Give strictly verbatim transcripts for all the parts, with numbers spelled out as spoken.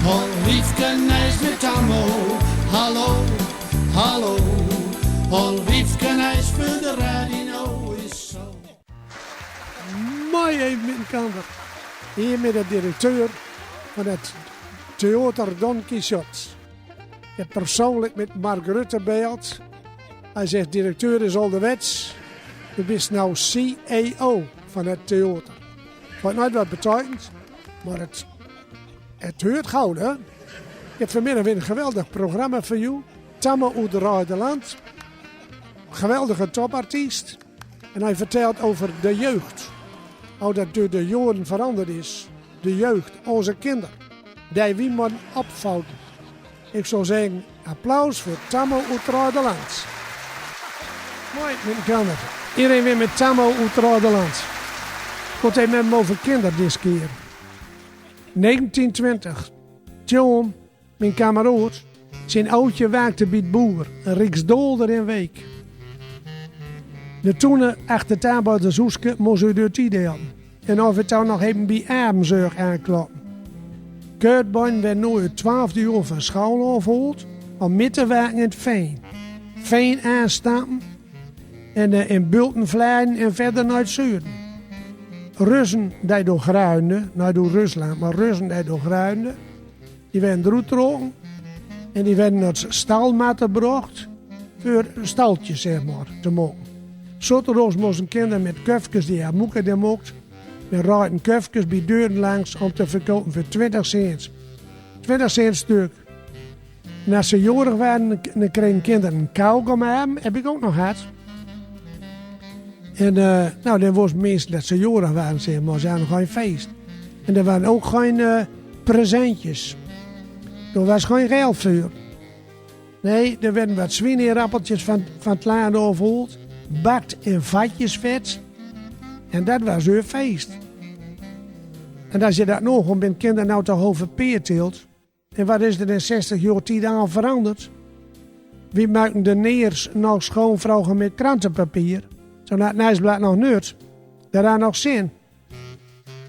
Hol Wiefke Nys met Tammo, hallo, hallo. Hol Wiefke Nys veur de radio is zo. Mooi, even met elkaar. Hier met de directeur van het theater Don Quixote. Ik heb persoonlijk met Mark Rutte gebeld. Hij zegt: "Directeur, is alderwets. U bent nou C E O van het theater." Ik weet niet wat het betekent, maar het, het huurt gauw, hè? Ik heb vanmiddag weer een geweldig programma voor u. Tammo oet Rhooiderland. Geweldige topartiest. En hij vertelt over de jeugd. Hoe dat door de jaren veranderd is. De jeugd, onze kinderen. Die wie moeten opvoeden. Ik zou zeggen, applaus voor Tammo oet Rhooiderland. Mooi, met elkaar. Iedereen weer met Tammo oet Rhooiderland. Komt even met hem over kinderen deze keer. Negentien twintig. John, mien kameraod, zien ootje werkde bie de boer, een rijksdaalder in de week. De toene achter Tabaarder Soeske moest u door die delen. En af en toe nog even bie Ermzorg aankloppen. Kurt Boon werd nooit twaalf uur van school afgehaald om mee te werken in het veen. Veen aanstampen en eh, in bulten vleien en verder naar het zuiden. Russen die door gruinde, niet door Rusland, maar Russen die door gruinde. Die werden eruit getrokken en die werden naar stalmatten gebracht voor staltjes, zeg maar, te maken. Zaterdags moesten kinderen met kuffkes die haar moeke die mocht, met raden kuffkes bij deuren langs om te verkopen voor twintig cent. Twintig cent stuk. En als ze jarig waren, dan kregen kinderen een kauwgom hebben, heb ik ook nog gehad. En eh, nou, dan wisten mensen dat ze jarig waren, zeg maar, ze hadden geen feest. En er waren ook geen eh, presentjes. Er was geen geld voor. Nee, er werden wat zwienerappeltjes van, van het land afgehaald, bakt in vatjes vet. En dat was hun feest. En als je dat nog om bent kinderen nou toch over peer tilt, en wat is er in zestig jaar tijd aan veranderd? Wie maken de neers nog schoonvrogen met krantenpapier? Zo'n het Nieuwsblad nog nut, daaraan nog zin.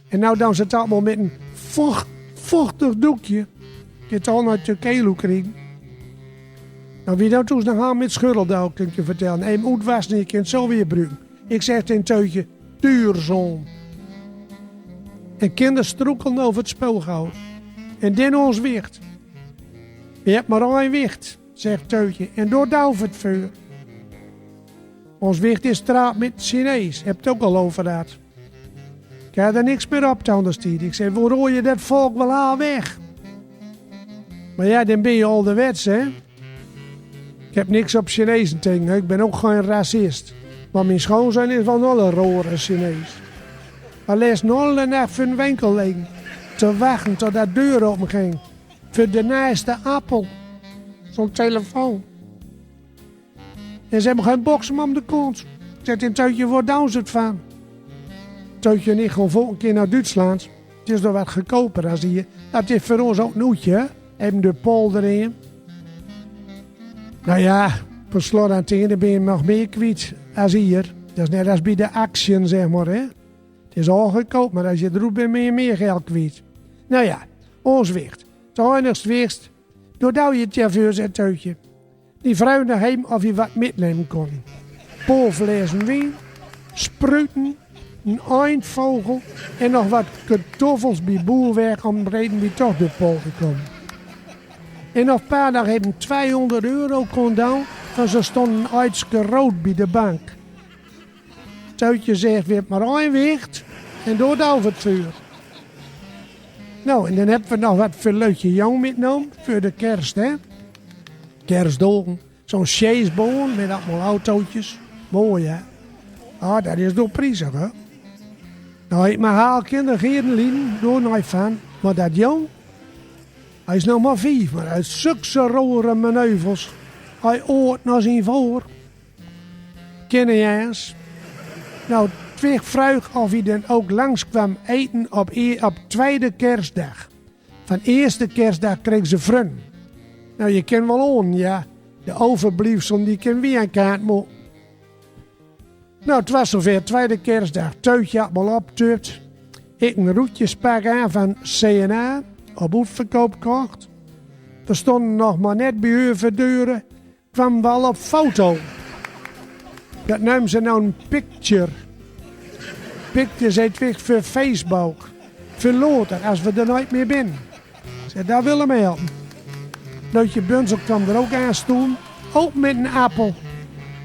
En nou doen ze het allemaal met een vocht, vochtig doekje. Kent al naar Turkije krijgen. Nou, wie dat toen nog aan met schuddeldoek, kan ik je vertellen. Even oetwassen, je kent zo weer bruken. Ik zeg tegen Teutje: "Duurzaam." En kinderen struikelden over het speelgoed. En dan ons wicht. "Je hebt maar één wicht," zegt Teutje, "en daar doe het voor." "Ons wicht is getrouwd met een Chinees, heb het ook al over gehad. Ik heb er niks meer op toen destijds." Ik zei: "Waar hoor je dat volk wel aan weg?" Maar ja, dan ben je alderwets, hè? Ik heb niks op Chinezen tegen, hè. Ik ben ook geen racist. Maar mijn schoonzoon is wel een rare Chinees. Hij ligt de hele nacht voor een winkel liggen te wachten tot dat deur open ging. Voor de naaste appel. Zo'n telefoon. En ze hebben geen boksem om de kont. Ik zeg tegen Teutje: "Waar doen ze het van?" Teutje en ik gaan volgende keer naar Duitsland. Het is er wat goedkoper als hier. Dat is voor ons ook een oetje, hè? Even de polder in. Nou ja, per slot aan het einde ben je nog meer kwijt als hier. Dat is net als bij de actie, zeg maar, hè. Het is al goedkoop, maar als je eruit bent, ben je meer geld kwijt. Nou ja, ons wicht. Het enigste wicht, daar doe je het ja voor, zegt Teutje. Die vroeg nog even of hij wat metnemen kon. Paar flessen wien, spruiten, een eendvogel en nog wat kartoffels bij boerwerk om reden wie toch de pol te komen. En of pa nog even tweehonderd euro kon doen, want ze stonden hartstikke rood bij de bank. Teutje zegt: "We hebben maar één wicht en daar doe het voor." Nou, en dan hebben we nog wat voor leuke jong metnomen voor de kerst, hè? Kerstdagen. Zo'n sjeesbaan met allemaal autootjes. Mooi, hè? Ah, dat is door prijzig, hè? Nou, ik mag al kinderen geen lien, door nooit van. Maar dat jong, hij is nog maar vijf, maar hij heeft zulke rare manoeuvres. Hij oort naar zijn voor. Kinderjens. Nou, twee vroeg of hij dan ook langs kwam eten op, e- op tweede kerstdag. Van eerste kerstdag kregen ze vrun. Nou, je kent wel on, ja. De overblijfsel, die kunnen we aan kant mo- Nou, het was zover, tweede kerstdag. Teutje had me al opgetuurd. Ik een roetjespak aan van C en A. op oetverkoop kocht. Veer stonden nog mer net bie hure veur deure, kwamen we al op foto. Dat neumen ze now en picture. Picture, zet weg veur Facebook. Veur later, as we d'r noit mier bin. Zet, dat wille we helpen. Leutje Bunsel kwam d'r ok aan stoen. Ok met en Apple.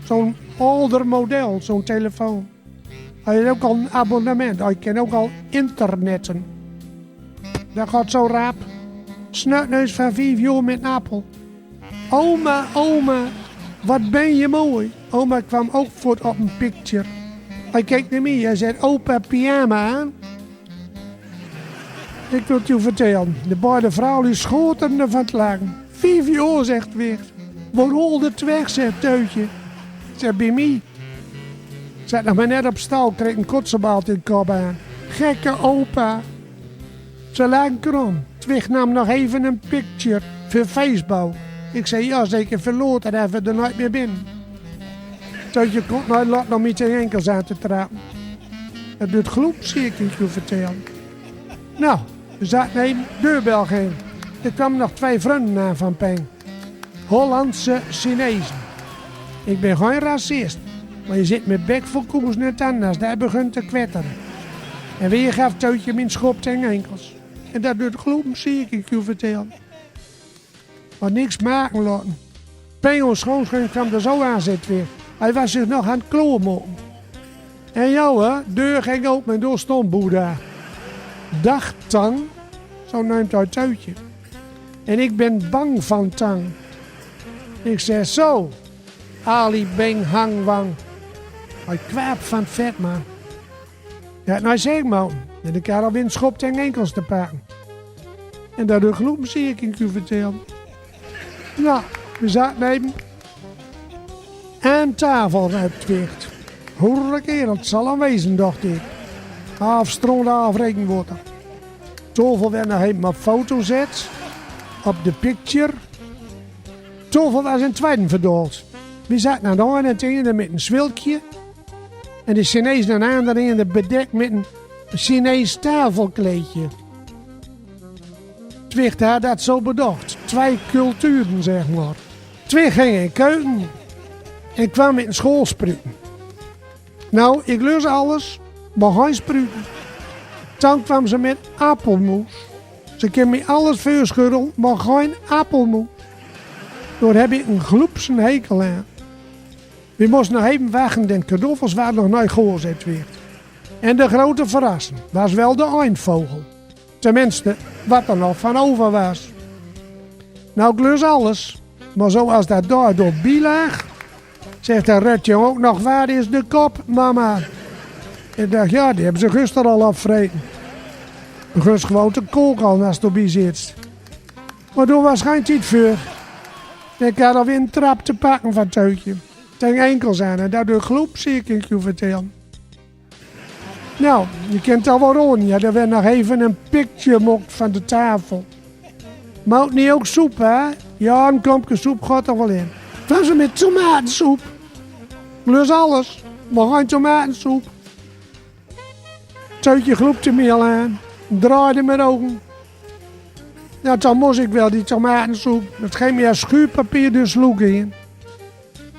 Zo'n older model, zo'n telefoon. Hae haet ok al en abonnement. Hae kin ok al internetten. Dat geit zo rap. Snotneus van vief johr met en Apple. Oma, oma, wat ben je mooi. Oma kwam ok voort op en picture. Hae keek nao mie, hae zet: "Opa, pyjama aan." Ik wil 't ow vertellen. De beide vrouwlui schoten van 't lachen. "Vief johr," zet Wicht. "Wo rolde 't weg," zet Teutje. Zet: "Bie mie." Zet nog mer net op stal, kreeg en kotsebal in kop aan. "Gekke opa." Ze lachten krom. Twicht nam nog even en picture veur Facebook. Ik zet: "Jao, zeker, veur later, as we d'r noit mier bin." Teutje kon 't noit loten om mie teng enkels aan te trappen. "Dat duit gloep," zet ik, "ik wil 't ow vertellen." Nou, we zaten even, deurbel ging. D'r kwamen nog twee vrunde aan van Peng. Hollandse Chinezen. Ik ben gein racist, mer je zit met bek vol koers en tandas, dae begint te kwetteren. En weer gaf Teutje mien schop teng enkels. "En dat duit gloep," zet ik, "ik wil 't ow vertellen." Mer niks maken loten. Peng, ós schoonschoen, kwam d'r zo aan, zet Wicht. Hae waas zich nog aan 't kloormoken. En jao, de deur ging open en dao stond Boeddha. "Dag, Tang." Zo neumt hae Teutje. "En ik ben bang van Tang." Ik zet: "Zo, Ali Beng Hang Wang." Hae kwaap van vet, man. Hae had 't noit zègke mote. En de kerel weer en schop teng enkels te pakken. "En dat duit gloep," zet ik, "ik wil 't ow vertellen." Nou, we zaten even aan tafel, ruip Twicht. "Hoera, kerel, 't zal 'm wezen," docht ik. Haaf stroon, haaf rekenwater. Tofel weer nog even op foto zet. Op de picture. Tofel waas in twijen verdaold. We zaten aan de eine ende met en zwilkje. En de Chinezen aan de andere ende bedekt met en Chinees tafelkleedje. Twicht had dat zo bedocht. Twee culturen, zeg maar. Twicht ging in keuken en kwam met en school sprüten. Nou, ik lus alles, mer gein sprüten. Toen kwam ze met appelmoes. Ze kin mie alles veurschuddelen, mer gein appelmoes. Dor heb ik en gloepsen hekel aan. We mosten nog even wachten, denn kartoffels waren nog neet goor, zet Twicht. En de grote verrassing waas wel de eindvogel. Tenminste, wat er nog van over waas. Nou, ik lus alles, mer zoals dat dor dor bie laag, zegt de rötjong ok nog: "Waar is de kop, mama?" Ik dacht: "Ja, die hebben ze gisteren al opvreten." Begust gewoon te koken als dor bie zit. Mer dor waas gein tied veur. Ik had alweer en trap te pakken van Teutje. Teng enkels aan en dat duit gloep, zie ik uw vertellen. Nou, je kent al wel rond. Ja, dor werd nog even en picture gemaakt van de tafel. Moot nie ok soep, hè? Ja, en kompke soep gaat er wel in. Wat is er met tomatensoep? Lus alles, mer gein tomatensoep. Teutje gloepte mie al aan, draaide met ogen. Ja, toen mos ik wel die tomatensoep. Dat ging mie als schuurpapier dor de sloek in.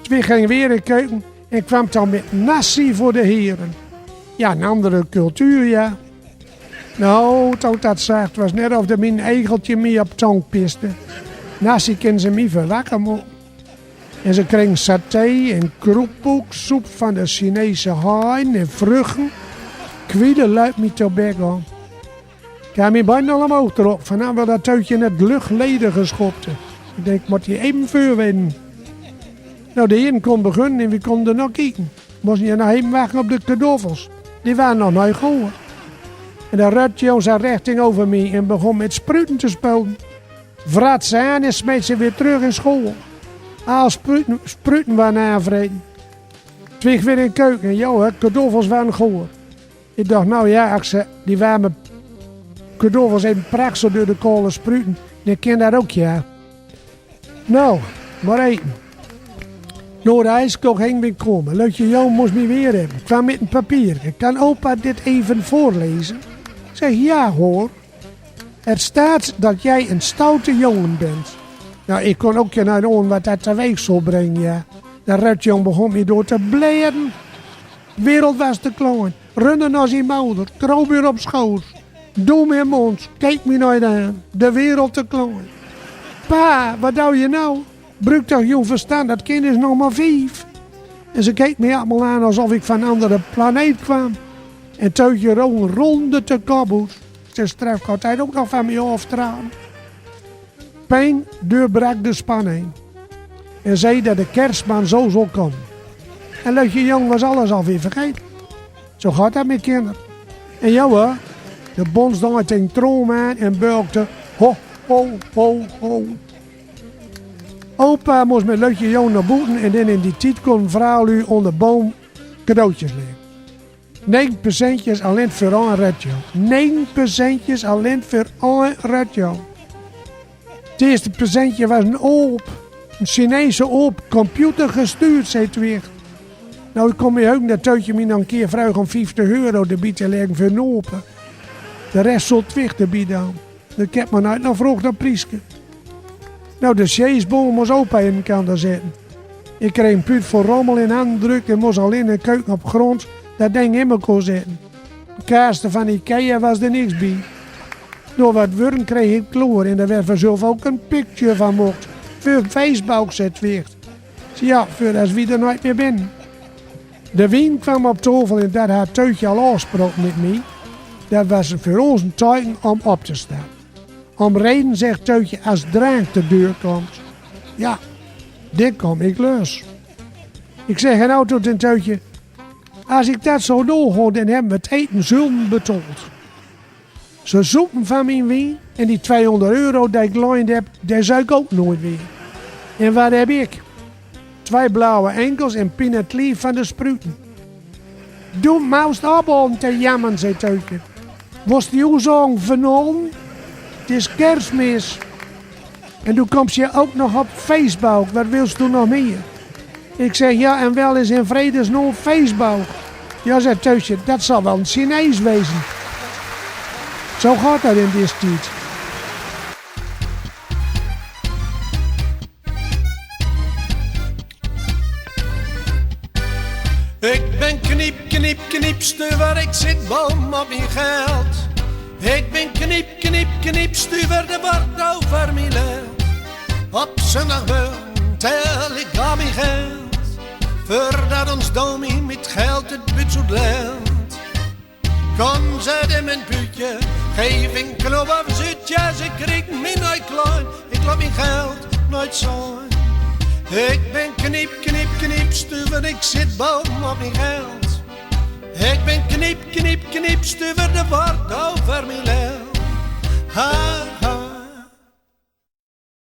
Twicht ging weer in keuken en kwam toen met nasi voor de heren. Ja, en andere cultuur, ja. Nou, toen dat zag, 't was net of dor mien egeltje mie op tong piste. Nasi kin ze mie verwakken, mo. En ze kregen saté en kroephoek, soep van de Chinese haien en vruchten. Kwiele luip mie te bek om. Ik had mien bein al omhoog trok, vanaf wel dat Teutje in het luchtledige schopte. Ik denk, ik mot die even veur wennen. Nou, de heren kon begunnen en we konden nog kieken. Mosten je nog even wachten op de kartoffels. Die waren nog neet goor. En de rötjong zat recht tegenover mie en begon met sprüten te spelen. Vrat ze aan en smeet ze weer terug in school. Al sprüten, sprüten waren aanvreten. Twicht weer in keuken. Ja, hè, kartoffels waren goor. Ik dacht, nou ja, als ze die warme kartoffels even praksel dor de kole sprüten, dan kin dat ok, ja. Nou, mer eten. Nao de ijskook hing ik komen. Leutje Jan mos mie weer hebben. Kwam met en papier. Kan opa dit even voorlezen? Ik zeg, ja hoor. Het steit dat jij een stoute jongen bent. Nou, ik kon ook geen aan wat dat teweeg zou brengen, ja. De rötjong begon me door te bleden. Wereld was te klein. Runde naar zijn moeder, kroop weer op schoot. Doe me mond, keek me nooit aan. De wereld te klein. Pa, wat doe je nou? Bruuk toch uw verstand, dat kind is nog maar vief. En ze keek me allemaal aan alsof ik van een andere planeet kwam. En teutje Roon rolde te kop oet. Ze stref altijd ook nog van me aftraan. Peng doorbrak de spanning en zei dat de kerstman zo zou komen. En leutje jong was alles alweer vergeten. Zo gaat dat met kinderen. En ja hoor, de bons daait een trom aan en bulkte: ho, ho, ho, ho. Opa moest met leutje jong naar boeten en dan in die tijd kon vrouwlu onder boom cadeautjes leggen. Negen presentjes alleen voor een rötjong. Negen presentjes alleen voor een rötjong. Het eerste presentje was een aap. Een Chinese aap, computergestuurd, zei Twicht. Nou, ik kon me heugen dat teutje me nog een keer vroeg om vijftig euro erbij te leggen voor een aap. De rest zal Twicht erbij doen. Ik heb maar nooit nog vroeg dat prieske. Nou, de sjeesboom moest opa in de kelder zetten. Ik kreeg een puut vol rommel in handen gedrukt en moest alleen in de keuken op grond dat ding in elkaar zetten. Een kasten van Ikea was er niks bij. Door wat wurm kreeg ik kloor en er werd vanzelf ook een picture van mocht. Voor Facebook, zei Twicht. Zie ja, voor als wie er nooit meer binnen. De wien kwam op tafel en dat had teutje al afgesproken met mij. Dat was voor ons een teken om op te staan. Om reden, zegt teutje, als drank de deur komt. Ja, dan kom ik los. Ik zeg en auto ten teutje: als ik dat zo doorgaon, dan hebben we het eten zelden betaald. Ze zoepen van mijn wien en die tweehonderd euro die ik geleend heb, die zou ik ook nooit weer. En wat heb ik? Twee blauwe enkels en pien het lief van de spruten. Doe moest ophouden te jammeren, zei teutje. Wos die oezagen vernomen? Het is kerstmis. En doe komst je ook nog op Facebook. Wat wilst doe nog meer? Ik zeg: ja, en wel is in vredesnaam Facebook? Ja, zei teutje, dat zal wel een Chinees wezen. Zo gaat dat in deze tijd. Ik ben kniep, kniep, kniep, stuver, ik zit bom op mijn geld. Ik ben kniep, kniep, kniep, stuver, de wart over mijn leld. Op zondag tel ik al mijn geld, voordat ons domie met geld het butsel lelt. Kom, zet in mijn putje, geef een klop of zutje, ze kriegt mij nooit klein, ik laat mijn geld nooit zijn. Ik ben kniep, kniep, kniep, stuver, ik zit bom op mijn geld. Ik ben kniep, kniep, kniep, stuver, de wart